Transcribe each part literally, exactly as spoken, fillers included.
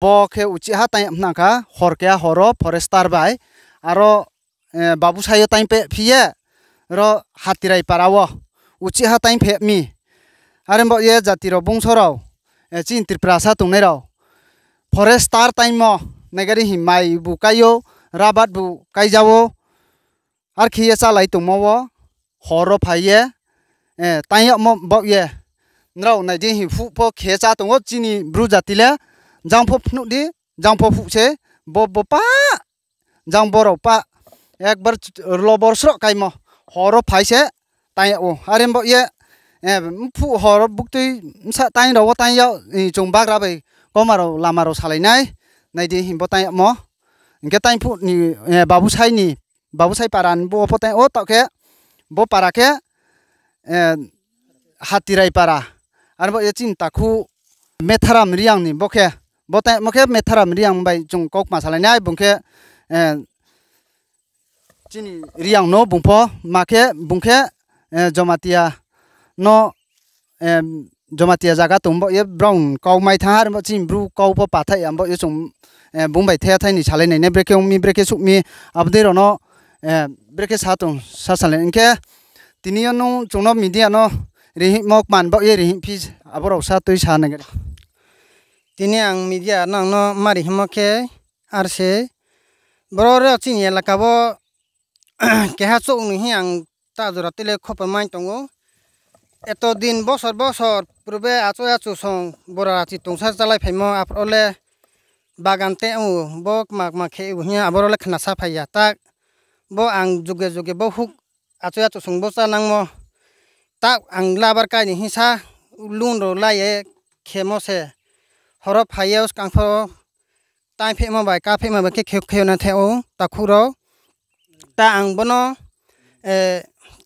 Bo khe uchih ha taing yag nang kha, hor keha hor wo forester bai, aro, eh, Babusai yo taing peh phi ye, ro Hatirai para wo, uchih ha taing phe mi. Are bo ye jati rao bungso rao, eh, chini Tiprasa tongnai rao, forester taingmo, naigari hing mai bu kai ou, rabat bu kaija ou, arkhe ye chálai tongmo wo, hor wo phai ye, eh, taing yagmo baoh ye. Nrao nai di hing phuh pho khe chá tong ou chini Bru jati le, jang pho phnuh di, jang pho phuh se, bo, bo pa, jang bo rao pa, ekbar ch-, lobor sroh kaimo, hor wo phai se, taing yag ou. Are bo ye, eh, mphuh hor wo buktui bsa taing rao wo taing yag, eh, chung bagra bai kauma rao lama rao salai nai, nai di hing bo taing yagmo. Hing khe taing phuh ni, eh, Babusai ni, Babusai para ni bo pho taing ou taoh khe, bo para khe, eh, Hatirai para. Are bo ye chini takhu Metharam Reang ni bo khe, bo taing mo khe Metharam Reang bai chung kaukma salai nai, bung khe, eh, chini Reang no bung pho, ma khe bung khe, eh, Jomatia no, eh, Jomatia zaga tong bo ye brao kau mai thanng ha, are bo chini Bru kau pho pathaih ya bo ye chung, eh, bung bai thaiha thai ni salai nai nai, brekhe ong mi, brekhe suh mi, abo dei rao no, eh, brekhe sa tong, sa salai. Hing khe tini yo nung chung no media no rihingmo kman baoh ye rihing phi, abo rao sa tui sa nai. Tini ang media nang no ma rihingmo khe, ar se, boro rao chini elaka wo keha chouh ni hing ang ta jora tele khopor mai tong ou. Eto din bosor bosor purbe achoi achu song bora rachi tongsa chálai phaimo, aphro le bagan te ong ou, bo kma kma khe ou hing ye aboro le khna sa phai ya. Ta bo ang juge juge bo huk achoi achu song bo chá nangmo. Ta ang labar kai ni hing sa, loan rao la ye khemo se. Hor wo phai ye skang pho taing phehmo bai, ká phehmo bai khe khe, khe na the ou, takhu rao. Ta ang bono, eh,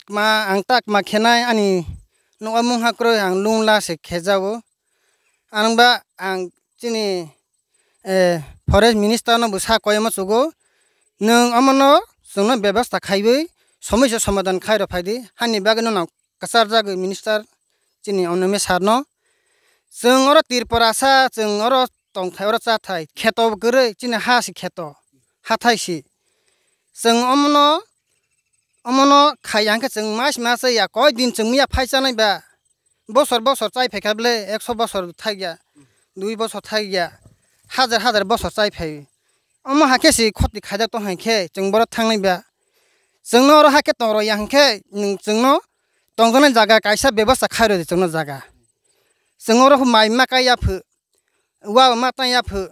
kma, ang ta kma khe nai, ani nouh wo mungha kroi ang loan la se khe ja ou. Ang ba ang chini, eh, forest minister no bo sa koimo chugo, nung omo no chung no bebostha khaiwi, somoi se somadan khai rao phai di, hani bagwi no nang kachar jagwi minister chini Onome sir no. Chung oro Tripurasa, chung oro tongthai, oro cháthai, kheto bo kwrwi, chini ha se kheto, hathái se. Chung omo no, omo no khai ya hing khe chung mas ma cha ya, koi din chung miya phai chánai ba. Bosor bosor chái phai kha ble, ekso bosor thai ya, dui bosor thai ya, hazar hazar bosor chái phai. Omo hakhe se khoti khaijak tong hing khe chung boro thanngnai ba. Chung no oro hakhe tong rw ya hing khe, nung chung no tongjaknai zaga kaisa bebostha khai rw di chung no zaga. Chung oro mai ma kai ya phuh, wa ma tang ya phuh,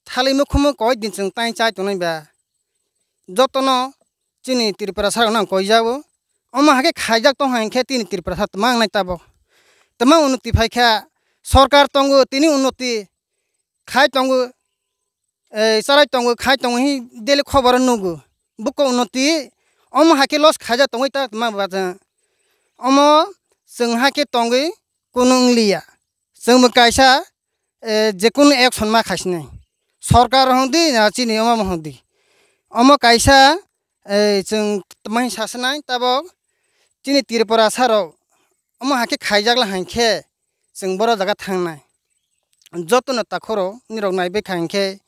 thalai mukhumu koi din chung tang chái tongnai ba. Joto no chini Tripurasa rao no ang koi ja ou. Omo hakhe khaijak tong hing khe tini Tripurasa tma wngnai tabo. Tma unnoti phai kha, sorkar tongo, tini unnoti khai tongo, eh, chálai tongo, khai tongo hing daily khobor o nugo. Buko unnoti, omo hakhe loss khaijak tongwi ta tma ba cha. Omo chung hakhe tongwi kunu wng li ya. Chwng bo kaisa, eh, je kunu action ma khai sinai. Sorkar hwn di, na chini omo hwn di. Omo kaisa, eh, chwng tma hing sa sinai, tabok chini Tripurasa rao omo hakhe khaijak la hing khe, chwng boro jaga thangnai. Joto no takhu rao, nirao naibai kha hing khe,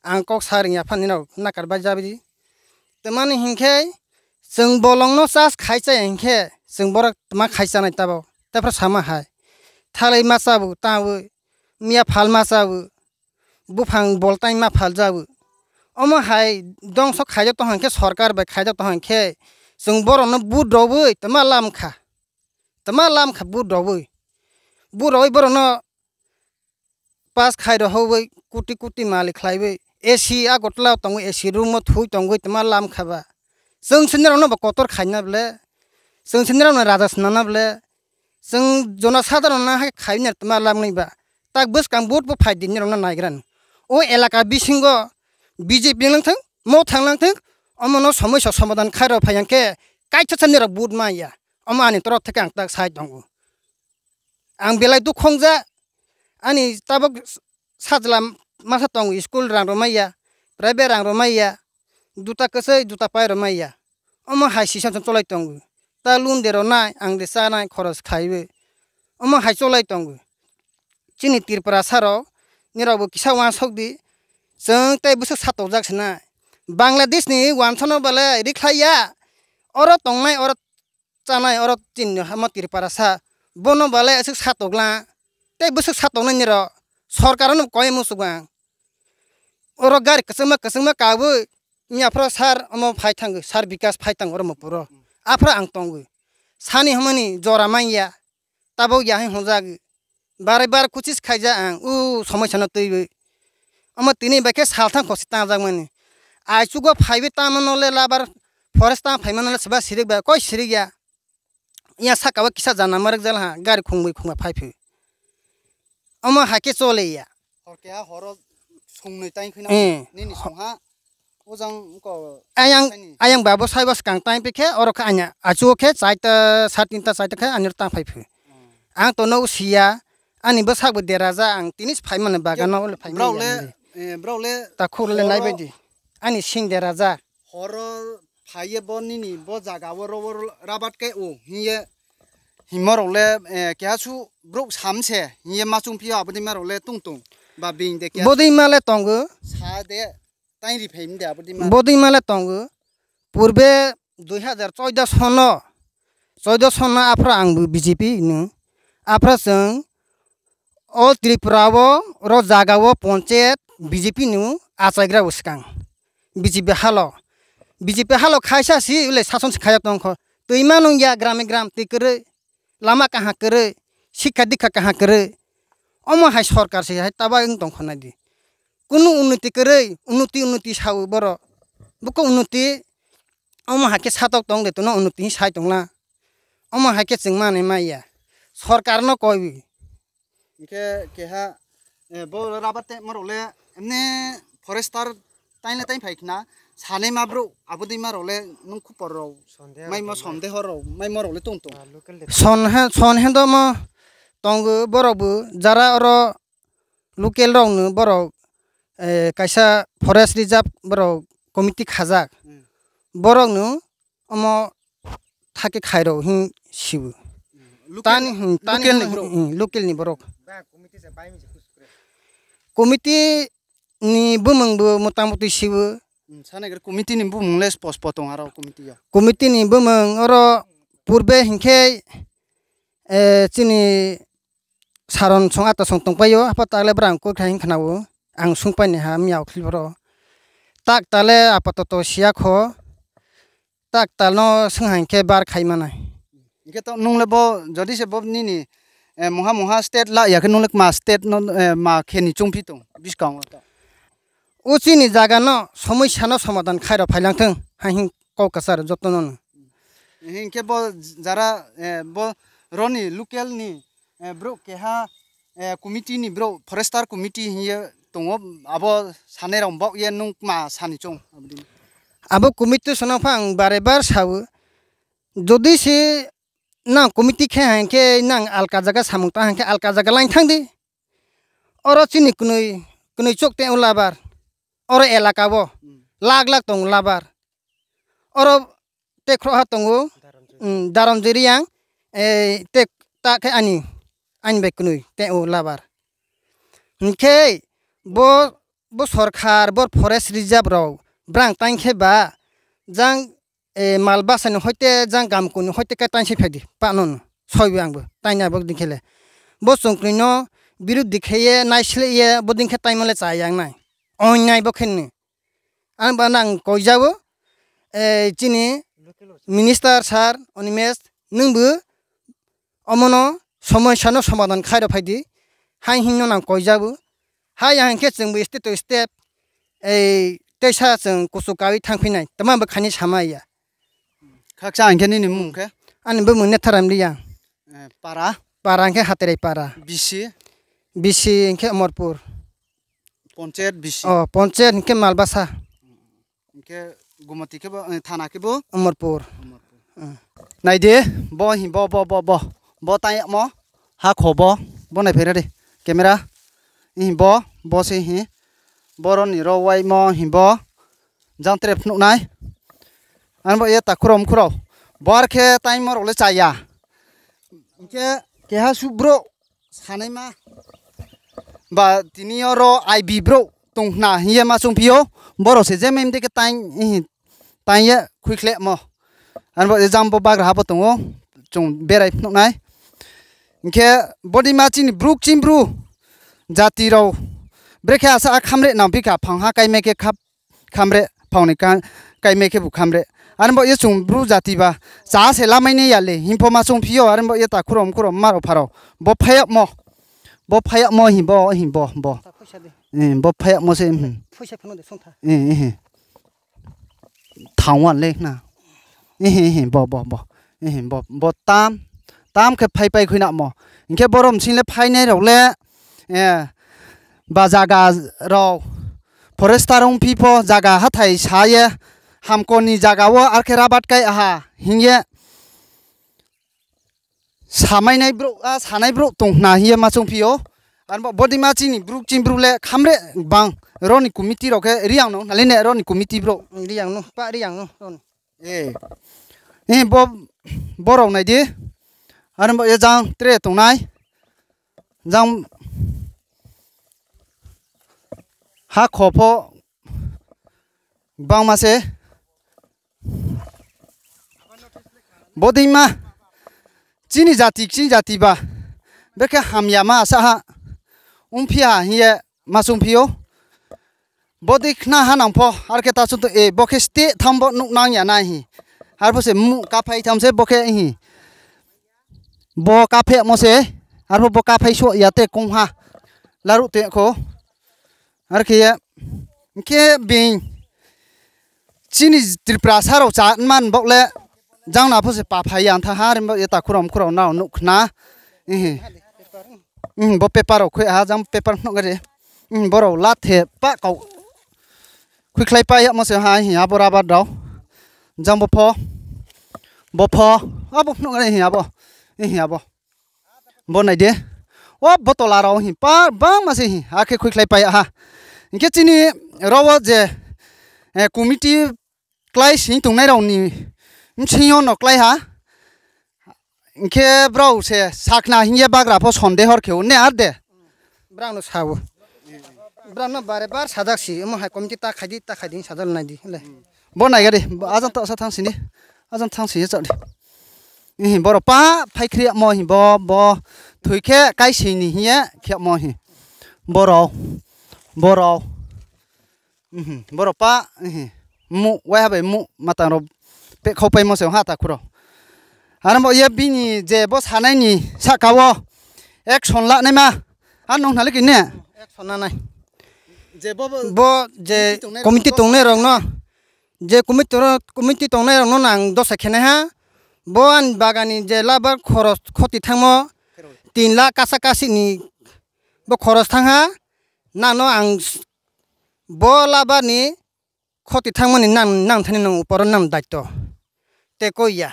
ang kok sa ring ya pha nirao nakar bai ja di. Tma ni hing khe, chwng bolong no chas khai chá ya hing khe, chwng boro tma khai chánai tabo. Tephra sama hai. Thalai ma chabu tawi, miya phal ma chabu, buphang boltai ma phal jabu. Omo hai dongso khaijak tong hing khe, sorkar bai khaijak tong hing khe, chwng borok no vote rwwi tma lam kha. Tma lam kha vote rwwi. Vote rwwi borok no pass khai rw hoi, koti koti malik khlaiwi, A C Agartala tongwi, A C room o thui tongwi tma lam kha ba. Chwng se nirok no bo kotor khaina ble, chwng se nirok no raja swnamna ble, chwng jonosadharon no hai khaina tma lam nai ba. Tak bwskang vote bo phai di nirok no naigra no. O elaka bisingo B J P wng lang thung, Motha wng lang thung, omo no somoi sa somadan khai rw phai yang khe, kaitha sa nirok vote ma ya. Omo ani torop theke ang tak sai tongo. Ang belai dukhu wngjak, ani tabok sajla masa tongo, school rang rw mai ya, private rang rw mai ya, juta kwchwi juta pai rw mai ya. Omo hai sisa chwng cholai tongo. Ta loan de rw nai, ang de chá nai, khoros khlaiwi. Omo hai cholai tongo. Chini Tripurasa rok, nirok bo kisa uansuk di, Chwng tei bwswk satokjak se nai. Bangladesh ni wansa no bale rikhlai ya. Oro tongnai, oro chánai, oro chini hamo Tripura sa. Bono bale aswk satokla. Tei bwswk satoknai nirok. Sorkar no koi muchungo ang. Oro gari kwchwngma kwchwngma kawi. Miya phro sir omo phai thango, sir Bikas phai thango oro Mopuro. Aphro ang tongo. Sani hwnmani jora man ya. Tabuk ya hai hwnjak. Barai bar kuchis khaija ang, u somoi sano twiwi. Omo tini bai khe salthang khokse tangjak mani. Aichugo phaiwi tangmano le labar forest tang phaimano le seba sirik bai koi sirik ya. Iya saka o kisa jana marwk jal ha, gari khungwi khungba phai phi. Omo hai khe chole ya. Hor keha horo songnoi tang khwna. Eh. Nini songha. Ojang ko ayang, ayang babo saibo skang tang pi khe, oro khe anya, achu khe, chaita, sar tinta chaita khe, ani tang phai phi. Hmm. Ang to no siya, ani bwsak bo deraja, ang tini phai mani bagan no, phai mani. Brao le, eh, brao le, takhuk le nai bai di. Ani sing deraja. Horo phai ye bo nini, bo jaga wo ro, ro, rabat khe o, hing ye, himo rao le, eh, keha su brok sam se, hing ye ma chung phi yo, abo dei ma rao le tung tung. Ba bing de keha. Bo dei ma le tongo. Sa de. Bodei ma le tongo. Purbe dui hazar choido sono, choido sono aphra ang bo B J P no. Aphra chwng all Tripura o, ro jaga o ponchayat B J P no achaigra bo skang. B J P halo. B J P halo khaisa si le sason se khaiya tongkho. Twi ma nung ya grame gram twi kwrwi. Lama kaham kwrwi, sikha dikha kaham kwrwi. Omo hai sorkar se hai taba wng tong kho nai di. Kunu unnoti kwrwi, unnoti, unnoti sao borok. Buko unnoti, omo hai khe satok tong de, tono unnoti hing sai tong la. Omo hai khe chwng manai mai ya. Sorkar no koi. Hing khe keha, eh, bo rabar tei morok le, emne forester tainle tainphai khna, sanai ma brouh, abo dei ma rok le nung khupor rok, maimo sondeho rok, maimo rok le tong tong. Son he, son he do mo tongo borok bo, jara oro local rok no borok, eh, kaisa forest reserve borok committee khajak. Hmm. Borok no omo thake khairok hing sibo. Local, tani, hmm, tani local ni borok. Hmm, local ni borok. Committee ni bumung bo motamoti sibo. Hmm, sanai khe committee ni bumung le spo spo tong aro committee yo. Committee ni bumung oro purbe hing khe, eh, chini saron song ata song tongpai yo, apa tak le brang koi kha hing khna o. Ang sungpai ni ha miya okhli boro. Tak ta le apatoto siya kho. Tak tal no swngha hing khe bar khai manai. Hing khe to nung le bo, jodi se bo nini, eh, mungha mungha state la ya khe nung le kma state no, eh, ma khe ni chungphi tong, buskang wo to. O chini jaga no, somosya no somadan khai rok phailang thung, ha hing kau kasar joto no no. Hing khe bo jara, eh, bo roni local ni, eh, brouh keha, eh, committee ni brouh, forester committee hing ye tong o, abo sanai rok baoh ye nung kma sani chung, abo dei. Abo committee sono pha ang bare bar sa o, jodi se nang committee khe hang khe nang alka jaga samung tang hang khe alka jaga line thang di. Oro chini knoi, knoi chok teng o labar. Oro elaka bo. Hmm. Lak lak tong o labar. Oro te khroh ha tong o. Daramjori. Hmm, Daramjori yang, eh, te ta khe ani, ani bai knoi teng o labar. Hing khe bo, bo sorkar, bo forest reserve rok, brang tang khe ba, jang, eh, mal basa ni hoite, jang gamku ni hoite khe tainsi phai di, pa no no, soi bo ang bo, tainai bo dei khe le. Bo chungknoi no biruddhi khe ye, naisleh ye, bo dei khe taima le cha yang nai. Onnai bo khe ni. Ang ba nang koija o, eh, chini minister sir, Animesh, nung bo, omo no somosya no somadan khai rok phai di, hai hing no nang koija o. Hai ya hing khe chwng bo step to step, eh, teisa chwng kuchu kawi thang phi nai, tma bo khaini sama ya. Khaksa hing khe nini mung khe? Ani bumung Netharam Reang. Eh, para? Para hing khe Haterai para. B C? B C hing khe Omorpur. Ponchayat B C? Oh, ponchayat hing khe Malbasa. Hing khe Gumoti khe bo, eh, thana khe bo? Omorpur. Omorpur. Hmm. Nai di, bo hing bo, bo, bo, bo. Bo tang yagmo. Hakho bo. Bo nai phai ra di. Camera. Hing bo, bo se hing. Boro ni ro waimo hing bo. Jang tre phnuh nai. Ani bo ye takhu rao mkhu rao. Bo ar khe taimo rao le cha ya. Hing khe keha su brouh sanaima. Ba tini yo ro I B brouh tong khna hing ye ma choungphi ou, borao se je mem de khe tang, tang ye khuikhlehmo. Arbo jang bo bagraha pho tong ou, chung berai phnuh nai. Hing khe bodeima chini Bru kching Bru jati rao brekhe asa khamre nangphi kha, phangha kaimai khe khamre, phang ni kaimai khebu khamre. Are bo ye chung Bru jati ba chá se lamai nai ya le hing pho ma choungphi ou, are bo ye takhu rao mkhu rao mma rao pha rao. Bo phai yagmo, bo phai yagmo hing bo, hing bo, bo. Bo phai yagmo se, thang wan le khna. Bo, bo, bo. Bo tam, tam khe phaipai khuinamo. Hing khe boro bsing le phainai rao le, ba zaga rao, forester ongphi pho zaga hathái sa ye, hamko ni zaga wo arkhe rabat kai aha hing ye, samainai brouh, a sanai brouh tong khna hing ye ma choungphi ou. Arbo bodeima chini Bru kching Bru le khamre gbang, ro ni committee rao khe Reang no, nale ne ro ni committee brouh. Reang no, pa Reang no, ro ni. Bo, borao nai di. Arbo ye jang tre tongnai. Jang hakho pho gbangma se. Bodeima chini jati, chini jati ba, brekhe hamyama asa ha ongphi ha hing ye ma choungphi ou. Bodei khna ha nang pho, arkhe ta chung to, e, bo khe steh tham bo nuhnang ya nai hing. Arphuh se muh kaphai tham se bo khe hing. Bo kaphehmo se, arphuh bo kaphai soh ya te kongha laruh te kho. Arkhe ye, hing khe being chini Tripura sa rao chá man baoh le, jang na pho se paphai ya tha ha, are bo ye takhu rao mkhu rao nrao nuh khna. Bo paper rao khui ha, jang paper phnuh gari. Borao lathe pah kau khuikhlai pai yagmo se ha hing abo rabar rao. Jang bo pho, bo pho, abo phnuh gari hing abo, hing abo. Bo nai di. O bo tola rao hing pa, bangma se hing, akhe khuikhlai pai ya ha. Hing khe chini ro wo je, committee klái sing tongnai rao ni bsing yo no klái ha. Hing khe brao se sakhna hing ye bagra pho sonde hor khe ou ne ar de. Brao no sa ou. Brao no bare bar sajak si, omo hai committee ta khai di, ta khai di, sajak nai di le. Bo nai gari, ajang ta sa thanng si ni, ajang thanng si ye chak di. Hing boro pa phaikhri yagmo hing bo, bo thoi khe kaising ni hing ye khe yagmo hing. Boro, boro. Boro pa, muh, waiha bai muh, matang rao pehkhau paimo se ha takhu rao. Are bo ye bini je bo sanai ni sahka wo action lanaima, a nung khna le kini? Action lanai. Bo je committee tongnai rao no, je committee tongnai rao no nang dosa khenai ha, bo ani bagan ni je labar khoros khoti thanngmo, tin lakh kasa kasi ni bo khoros thanng ha, nang no ang bo labar ni khoti thanngmo ni nang, nang thani nang upor wo nang daito. Te koi ya.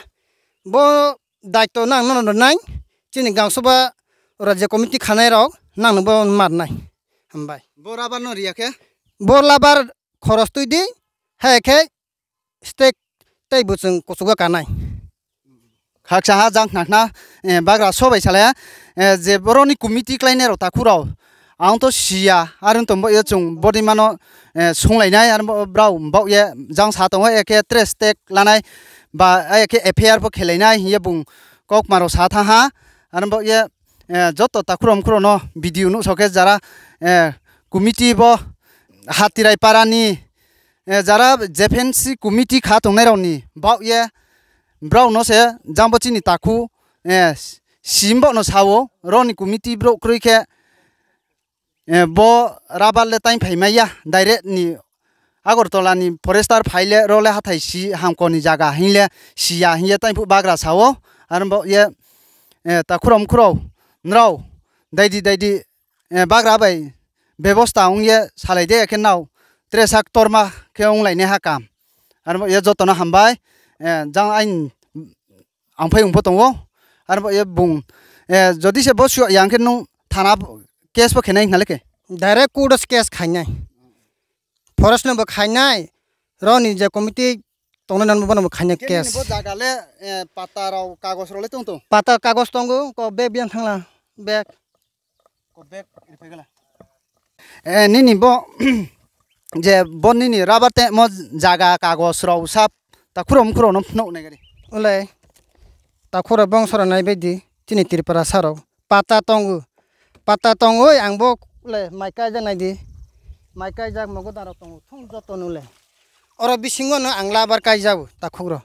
Bo daito nang no ri nai, chini gang soba rajya committee khanai rao nang no bo mar nai. Hambai. Bo rabar no ri ya khe? Bo labar khoros tui di, hai khe stake tei bo chung kuchugo ka nai. Khakcha ha jang khna khna, bagra so bai salai ha, je boro ni committee kláinai rao takhu rao. Ang to si ya, are ong tong baoh ye chung bodeima no, sunglai nai, are brao baoh ye jang sa tong ou, akhe tre stake lanai, ba akhe F I R pho khelai nai hing ye bung kaukma rao sa thanng ha, are baoh ye, joto takhu rao mkhu rao no video nuhsao khe jara, committee bo Hatirai para ni, jara J F N C committee kha tongnai rao ni baoh ye, brao no se jang bo chini takhu, sim baoh no sa ou, ro ni committee brouh kroi khe, bo rabar le taingphai mai ya, direct ni Agartala ni forester phai le, ro le hathái si hamko ni zaga hing le, si ya hing ye taingphuh bagra sa ou, are baoh ye, takhu rao mkhu rao, nrao, daidi daidi, bagra bai bebosta ong ye salai de, akhe nrao tre sa ktorma khe onglai nai ha kam. Are baoh ye joto no hambai, jang aini ang phai ong pho tong ou, are baoh ye bung, jodi se bo suh ya hing khe nung thana case pho khe nai hna le khe? Direct court wo case khai nai. Forest no bo khai nai, ro ni je committee tongnai rao no bo no bo khai nai case. Bo zaga le, pata rao kagos rao le tong tong? Pata kagos tong ou, ko bag biang thanng la, bag. Nini bo je bo nini rubber tangmo zaga kagos rao sap takhu rao mkhu rao no phnuh nai gari. Ole, takhu rao bongso rao nai bai di, chini Tripura sa rao. Pata tong ou. Pata tong oi ang bo le mai kaijak nai di. Mai kaijak mogodang rao tong ou, thung joto nu le. Oro bisingo no ang labar kaijak ou, takhu rao.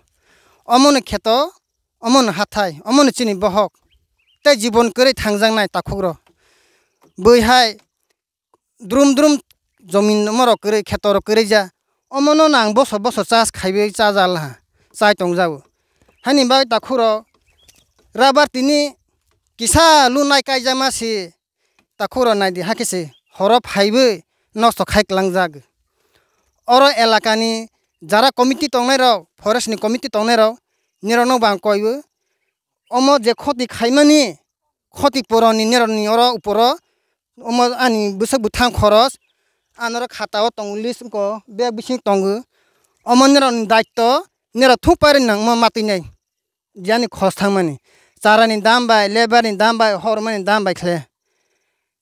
Omo ni kheto, omo ni hathai, omo ni chini bohok. Tei jibon kwrwi thangjak nai, takhu rao. Bui hai drum drum jomin omo rao kwrwi, kheto rao kwrwi ja. Omo no nang boso boso chas khaiwi chajal ha, chai tongjao. Haini bai takhu rao rubber tini kisa lunai kaijama se, takhu rao nai di, hakhe se horo phaiwi nosto khai klangjak. Oro elaka ni jara committee tongnai rao, forest ni committee tongnai rao, nirao no bang koi ou. Omo je khoti khaimani, khoti poro ni nirao ni oro uporo, omo ani bwswk bwthang khoros, anoro khata wo tong ou, list ko bag bising tong ou. Omo nirao ni daitto, nirao thung pari nangmo ma tui nai. Jani khoros thangmani. Chara ni dam bai, labour ni dam bai, hormani dam bai khle.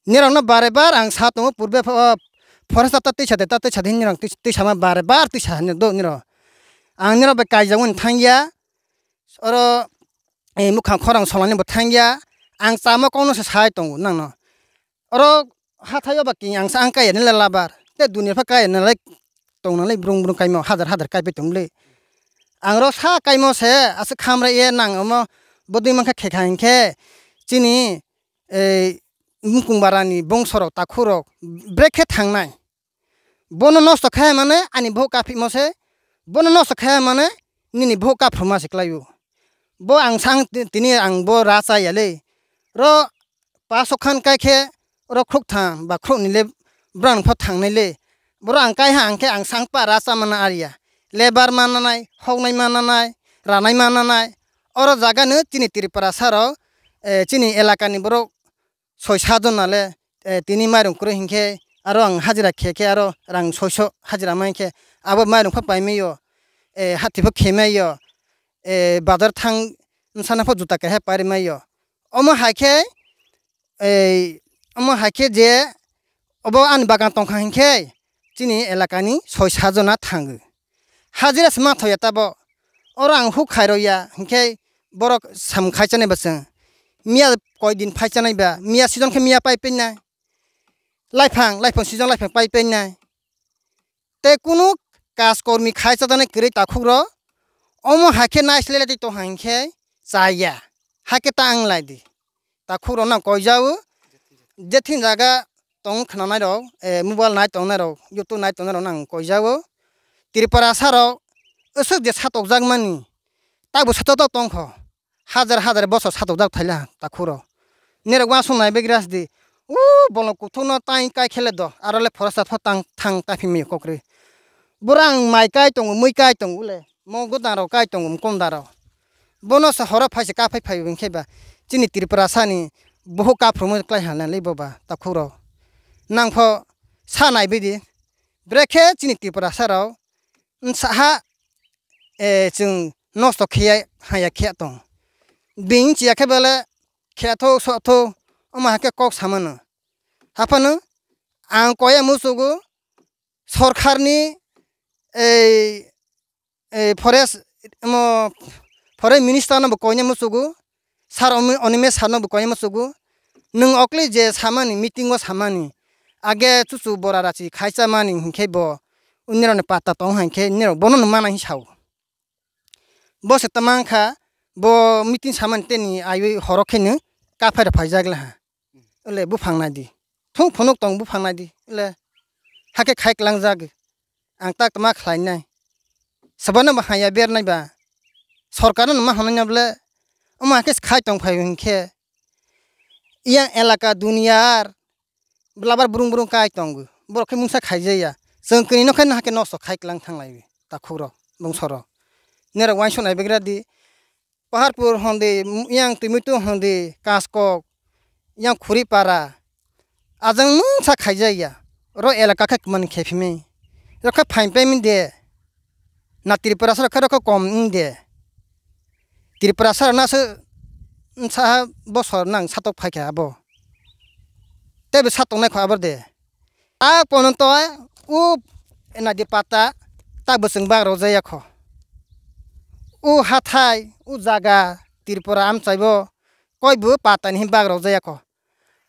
Nirao no bare bar ang sa tong ou, purbe pho, forest ta tuisa de, ta tuisa de, nirao tui-, tuisama bare bar tuisa ni do nirao. Ang nirao bai kaijak wan thang ya, oro, e, mukhang khorang solani bo thang ya, ang chamo kau no se sai tong ou nang no. Oro hathai yo ba king ang sa ang kaiya ni le labar. Te duni pha kaiya ni le tong nang le brung brung kaimo, hazar hazar kaipai tong le. Ang ro sa kaimo se, ase khamra ye nang omo bodei mankha khekha hing khe, chini, e, mkung bara ni bongso rao, takhu rao, brekhe thanng nai. Bono nosto khe mane ani bohouh kaphimo se, bono nosto khe mane nini bohouh kaphruma se klái ou. Bo ang sa ang ti-, tini ang bo ra chá ya le. Ro pasokhan kai khe, ro khrouhtham ba khrouh ni le brang pho thanng nai le. Boro ang kai ha ang khe ang sa ang pa ra chá mana ar ya. Labour mana nai, hoknai mana nai, ranai mana nai. Oro zaga no chini Tripura sa rao, e, chini elaka ni brouh soi sa jona le, e, tini mairung kroi hing khe, aro ang hajira khe khe, aro rang soiso hajira mai khe, abo mairung pho paimai yo, e, hati pho khemai yo, e, bazar thanng bsana pho juta keha pairi mai yo. Omo hai khe, e, omo hai khe je, obo ani bagan tongkha hing khe, chini elaka ni soi sa jona thanng ou. Hajira se ma thoi ya tabo. Oro ang huk khai rao ya hing khe, borok sam khai chánai ba chwng. Miya koi din phai chánai ba, miya season khe miya paipai nai. Laiphang, laiphang season laiphang paipai nai. Tei kunu kaskormi khai chájaknai kwrwi takhukrok, omo hai khe naislelai tong ha hing khe chá ya. Hakhe ta wnglai di. Takhukrok no ang koija ou, je thing zaga tong khnanai rok, mobile nai tongnai rok, YouTube nai tongnai rok no ang koija ou. Tripura sa rok, aswk je satokjakmani, tabo satokjak tong kho. Hazar hazar bosor satokjak thaila takhukrok. Nirok uansuk nai begra sdi, u bolong kuthuk no tai kai khe le do, aro le forest pho tang thang tai phi mai kok rwi. Boro ang mai kai tongo, mui kai tongo le, mo gudang rok kai tongo, mkondang rok. Bono se horo phai se kaphai phai hing khe ba, chini Tripura sa ni bohuk kaphrungmo klai ha na le bo ba takhukrok. Nang pho sa nai bidi, brekhe chini Tripura sa rok, bsa ha, chwng nosto khe ya, ha ya khe tong. Bini chiya khe bele khe thou, so thou, omo hai khe kok samano. Haphano ang koi ya muchugo, sorkar ni, forest, forest minister no bo koi ya muchugo, sir Oni-, Onimesh sir no bo koi ya muchugo. Nwng okle je samani, meeting o samani, age chuchu bora rachi khai chámani hing khe bo, nirok ni patta tong ha hing khe nirok bono no mana hing sao. Bo se tma wng kha, bo meeting samani tei ni aiwi horo khe no kaphai rok phaijak le ha. Ole buphang nai di. Thung phunuk tong buphang nai di. Ole hakhe khai klangjak. Ang tak tma khlai nai. Sobo no bo haya ber nai ba. Sorkar no ma hwnwi no ble. Omo hakhe se khai tong phai hing khe. Yang elaka duniyar. Blabar brung brung kai tongo. Borok khe mungsa khaijaya. Chwng kwnwi no khe no hakhe nosto khai klang thanglai. Takhukrok, bongsorok. Nirok uansuk nai begra di. Paharpur hwn di, yang Twimuitu hwn di, Kaskok, yang Khuripara. Ajang mungsa khaijaya. Ro elaka khe kman khe phimai. Ro khe phain pai mi de. Na Tripura sa rok khe ro khe kom wng de. Tripura sa rok no se bsa ha bosor nang satok phai kha abo. Teibo satok nai kho abo de. A kono to u Nai di pata, ta bo chwng bak rao jaya kho. U hathai, u zaga, Tripura amchai bo, koibu pata ni hing bak rao jaya kho.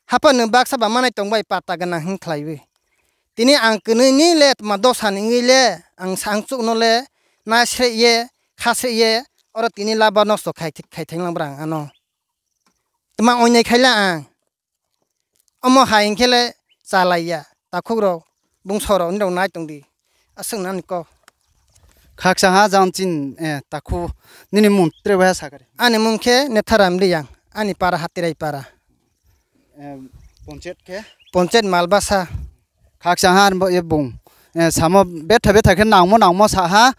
Hapha nwng baksa ba manai tong bai pata gana hing khlaiwi. Tini ang kwnwi ni le tma dosa ni wngwi le, ang sa ang chouh no le, na sreh ye, kha sreh ye, oro tini laba nosto khai, khai thang lang brang ano. Tma oinai khai la ang. Omo hai hing khe le chalai ya, takhuk rao, bungso rao, nini rao nai tong di. Aswk nani kok. Khakchang ha jang chin, eh, takhu, nini mung tre waiha sakari. Ani mung khe Netharam Reang, ani para Hatirai para. Eh, ponchet khe? Ponchet Malbasa. Khakchang ha bo ye bung. Eh, samo betha betha khe nangmo nangmo sa ha.